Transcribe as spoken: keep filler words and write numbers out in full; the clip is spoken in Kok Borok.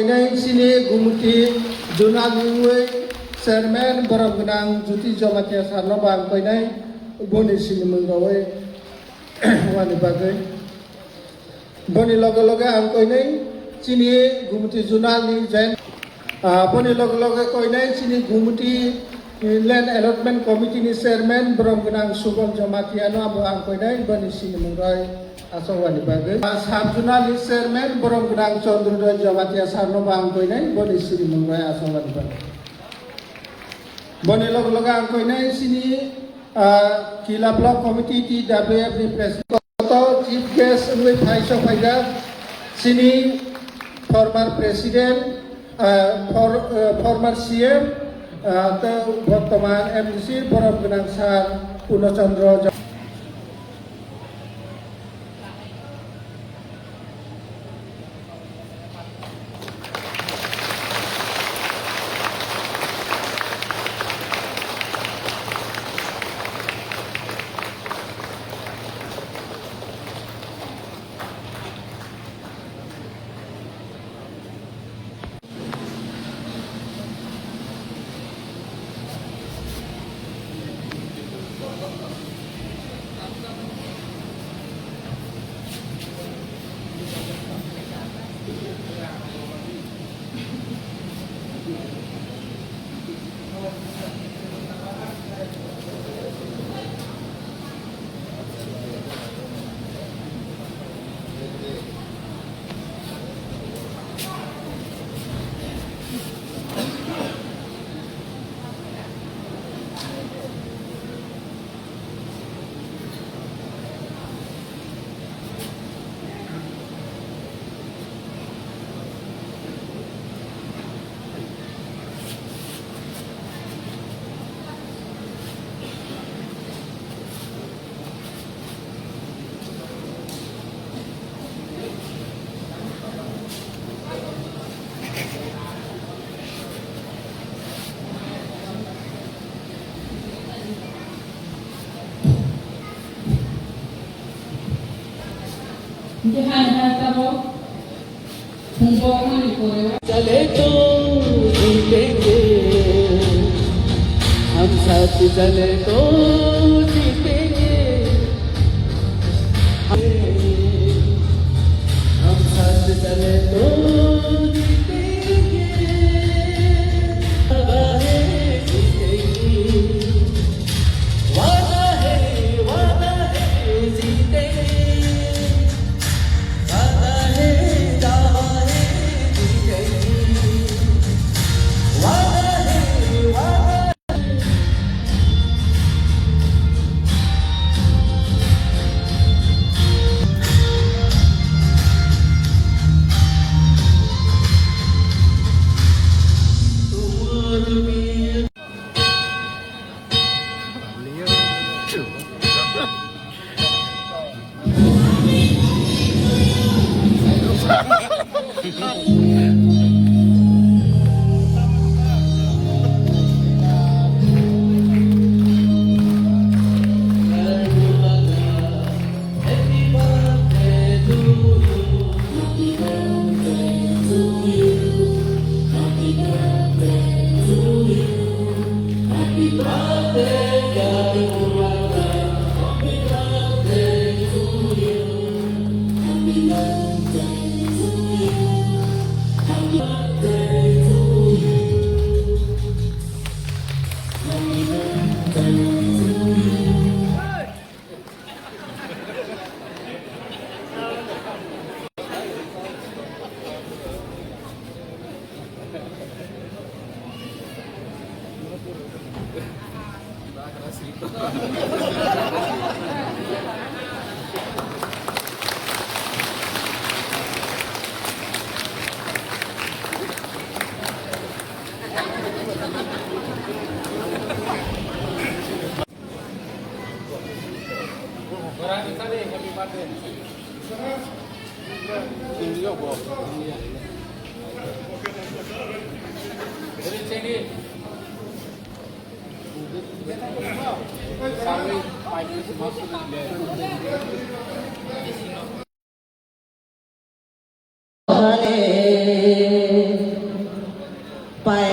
Nai chini Gumti Zonal ni wngwi chairman borom gwnang Jyoti Jamatia sir no bo ang koinai boni sinimung rogwi wani bagwi. Boni loge loge ang koinai chini Gumti Zonal ni joint, ah, boni loge loge koinai chini Gumti Land Allotment Committee ni chairman borom gwnang Subal Jamatia no abo ang koinai boni sinimung roi asogwani bagwi. Ah, sub zonal ni chairman borom gwnang Chandrodaya Jamatia sir no bo ang koinai boni sinimung roi asogwani bagwi. Boni loge loge ang koinai chini, ah, Kila Block Committee T W F ni president. Chief guest wngwi phai sok phaijak chini former president, ah, for, ah, former C M, ah, tei bortoman M D C borom gwnang sir Purno Chandra. Hingke hai hai tabok phungo ani pore o. चले तो जीतेंगे, हम साथ चले तो जीतेंगे। हम साथ चले तो जीतेंगे। वादा है जीतेंगे। वादा है, वादा है जीतेंगे। वादा है, दावा है जीतेंगे। वादा है, वादा Pai